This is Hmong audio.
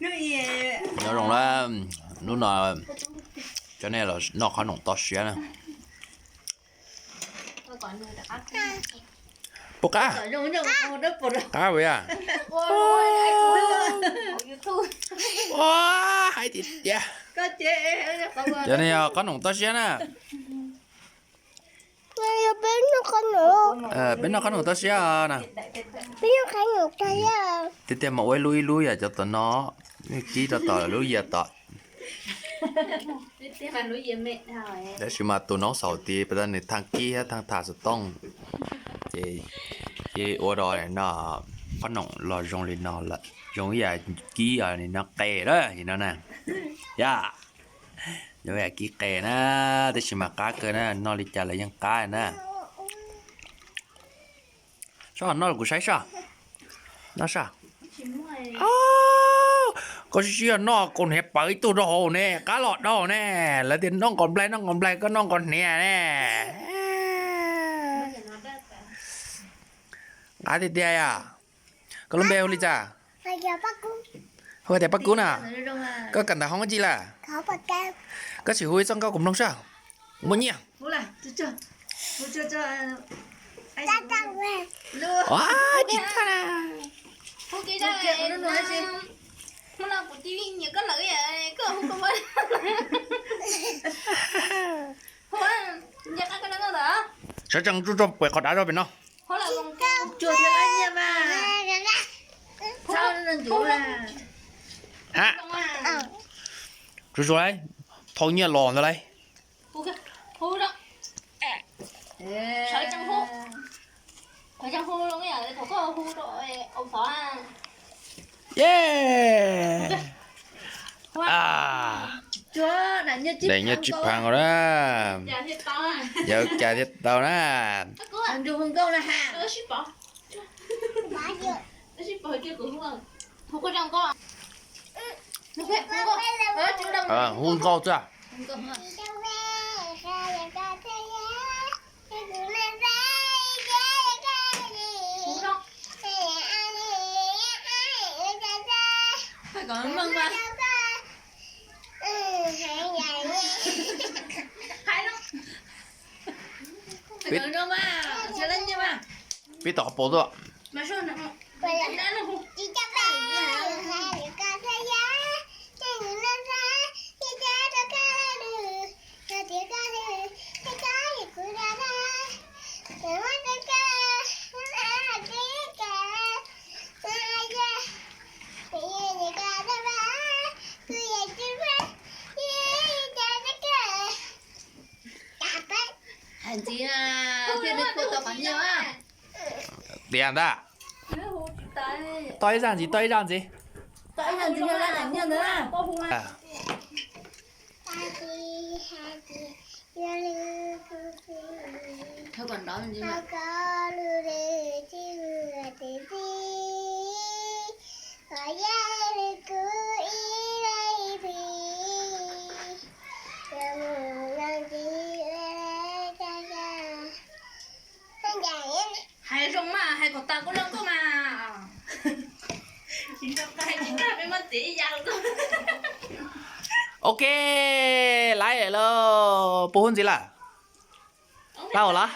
Nyob zoo na, hnub no cov nej los noj qhob noom toj siab na. Puas qab? Qab puas yog? Ua, hais tiag tiag. Cov nej yog qhob noom toj siab na. Peb noj qhob noom toj siab na. Tiag tiag mas ua ib lub ib lub yom, cov tom no, kib rau tom lub yias tom. Tab sis mas tus noob xaus tid, pas tas nws thaj kib thiab thaj tham xov tooj, ces ua rau no qhob noom los zoo li no lawm, zoo ib yam kib os, nim no qe lawm no na. Yom, zoo ib yam kib qe na, tab sis mas qab kawg na, noj li cas los yeej qab na. Soj noj los kuv saib soj. Noj soj. Koj sib sib noj kaus hniav pawv ib tug rau hauv ne, qab los dhau ne. Lawv tias noj nqos nplaig noj nqos nplaig, koj noj nqos hniav ne. Qab tiag tiag yom. Koj lub npe hu li cas? Hu tias Paj Kub na. Koj kawm ntawv hoob tsi lawm? Koj sim hu ib txoj nkauj kuv mloog soj. Muaj nyiaj. Sawv tsees tsuj tsuag pem qhov dav zog pem no. Ha, tsuag tsuag lauj, thau nyiaj los ntawd lauj. Ye, daim nyiaj tsib phav nkaus na. Yog cas thiaj tau na. Hu nkauj xwb. Pib tom qhov paus tuaj. Hais ntxiv, thiaj li kua tau qhov nyiaj. Tiag ntag. Toj ib zaj ntxiv, toj ib zaj ntxiv. Toj ib zaj ntxiv, nyiaj ntawd. Hais zoo mas hais kom tas kuv zoo nkauj mas. Ok, laiv lawm, puas hu ntxiv lawm? Tau lawm.